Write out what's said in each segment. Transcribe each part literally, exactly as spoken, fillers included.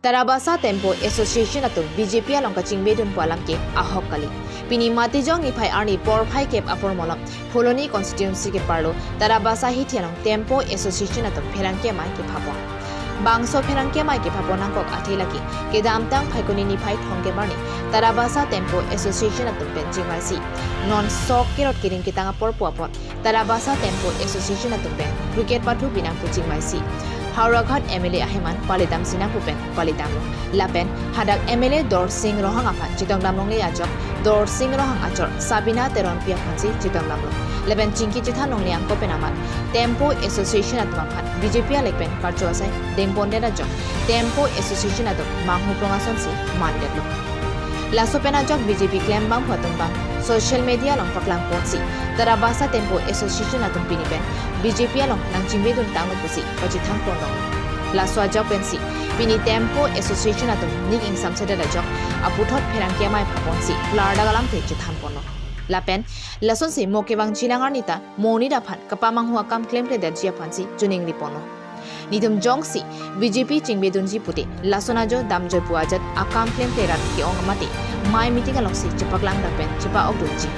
Tarabasa Tempo Association atum B J P along kachingbe dun pu alam ke ahok kali. Pini Matijong niphai arni porphai kep apor malom Phuloni constituency keparlo Tarabasa hithi along Tempo Association atum pherangke amei kephapon. Bangso pherangke amei kephapon nangkok athe lake kedamtang Phaikuni niphai thomkep arni Tarabasa Tempo Association atum pen chingvaisi non sok kerot kering ketang apor pu apot Tarabasa Tempo Association atum pen cricket pathu pinang pu chingvaisi Howraghat M L A aheman palitam sinang pu pen palitamlo. Lapen hadak M L A Dorsing Ronghang aphan chetongdam longle ajok Dorsing Ronghang achor Sabina Teronpi aphansi chetongdamlo. Lapen chingki chethan longle angko pen amat Tempo Association atum aphan B J P alek pen karcho asai dengpondet ajok Tempo Association atum manghu prong asonsi mandetlo. Laso pen ajok B J P klembangphu atum abang social media along paklangponsi Tarabasa Tempo Association atum pini pen B J P along nangchingbe dun tanglo pusi pachethang pondong. Laso ajok pensi pini Tempo Association atum ning ingsamsedet ajok aputhot pherangke amei phaponsi klardak alamthe chethan ponlo. Lapen lasonsi mo kevang chinang arni ta monit aphan kapamanghu akam klemkledetji aphansi choningri ponlo. Netum jongsi B J P chingbe dunji pute lason ajo damjoi pu ajat akam klemkle rat ke-ong mate amei meeting alongsi chepaklang dak pen chepa-ok dunji.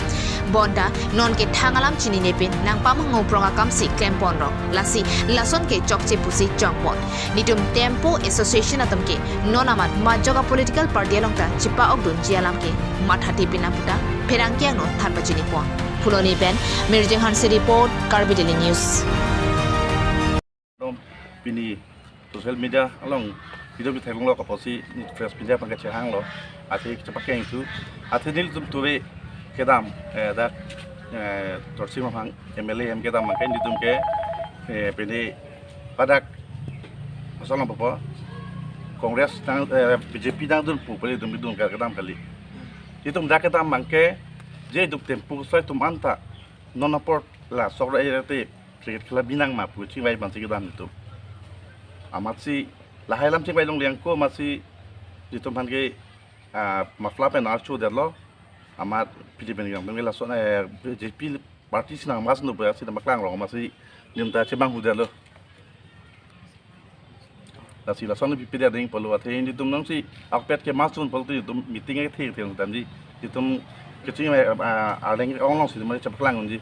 Bonta non ke thang alam chinine pen nangpamanghu prong akamsi klempon rong. Lasi lason ke chokche pusi chongpon. Netum Tempo Association atum ke non amat majok a political party along ta chepa-ok dunji alam ke mathathe pinang puta pherangke angno than pachinipon. Phuloni pen Mirjeng Hanse report, Karbi Daily News. Dom pini social media along video bi theklonglo kaposi ni press media pangke chehanglo. Athe chepakeng thu. Athe nelitum tuve kedam, eh, dak, eh, Dorsing Ronghang M L A hem kedam mangke nelitum ke, eh, pini padak asal apa? Congress nang, eh, B J P nangdun pu pele dum dun ka kedam kali. Itum dak kedam mangke je itum Tempo soi tum anta non apor la sok ra ere te cricket khela binang ma pu chingvai aphansi kedam itum. Amatsi lahai alam chingvai longle angko amatsi itum aphan ke, ah, mafla pen archo derlo. Amat pidi pen yang pen lason, eh, B J P party sinang mas no ba sinang maklang rong amatsi netum ta chemanghu derlo. Lasi lason pipi dia ding polo athe netum nangsi ahokpet ke mas dun polo netum meeting ke thek thek damji. Netum keching, eh, ah, arleng ong alongsi mari chepaklang unji.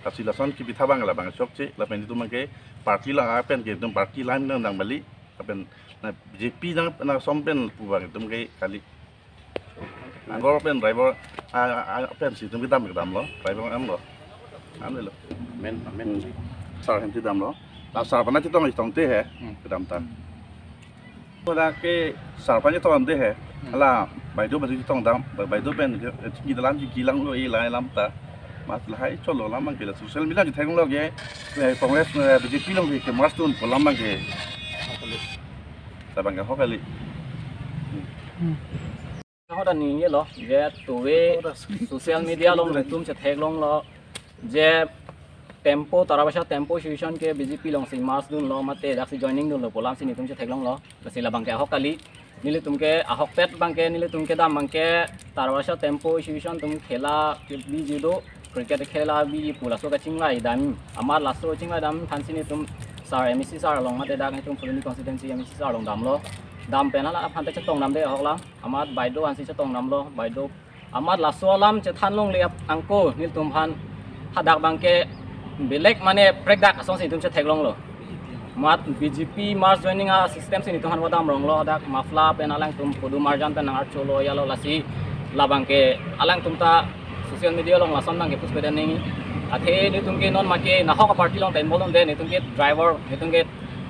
Lasi lason kipitha abang labang chokche lapen netum ke party la pen ke netum party line nang dang bali lapen na B J P nang na som pen pu abang netum ke kali. Angkor pen driver, ah, ah, pensi netum kedam kedamlo, driver amlo. Amlo. Men, men. Sir hem kedamlo. La sir aphan chetong chetongte he, hmm, kedam ta. Pada ke sir aphan chetongte he. Hmm. Ala baido aphan chetongdam, baido pen chingki dalam chingki langlo e lahai alam ta. Amat lahai cholo alam abang ke la social media chetheklonglo ke, eh, Congress, eh, B J P along ke merge dun pu alam abang ke. Labang ke ahok kali. Hmm. Ahoda ningjelo, je tuve social media along netum chetheklonglo, je Tempo, Tarabasa Tempo Association ke B J P alongsi merge dunlo, mate daksi joining dunlo pu alamsi netum chetheklonglo, lasi labang ke ahok kali, nelitum ke ahokpet abang ke, nelitum kedam abang ke, Tarabasa Tempo Association atum khela biji do, cricket khela biji pu laso kachingvai dam, amat laso chingvai dam aphansi netum sir M A C sir along mate dak netum Phuloni constituency M A C sir along damlo, dam pen hala aphan ta chetongdamde ahok alam. Amat baido aphansi chetongdamlo, baido. Amat laso alam chethan longle angko nelitum aphan hadak abang ke belek mane prekdak asonsi netum chetheklonglo. Amat B J P merge joining a system si netum aphan vadam ronglo, hadak mafla pen alangtum photo marjan pen nang archolo yalo lasi labang ke alangtum ta social media along lason abang ke puspeda ning. Athe netum ke non make nahok a party along ta involve unde, netum ke driver, netum ke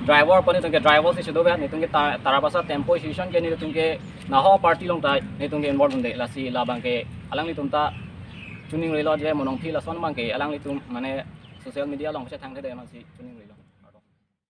driver pu netum ke driver si chedo ba, netum ke ta-, Tarabasa Tempo Association ke netum ke nahok a party along ta netum ke involve unde lasi labang ke alanglitum ta choningrilo je mo nangthi lason abang ke alanglitum mane social media along kachethangthede amatsi choningrilo.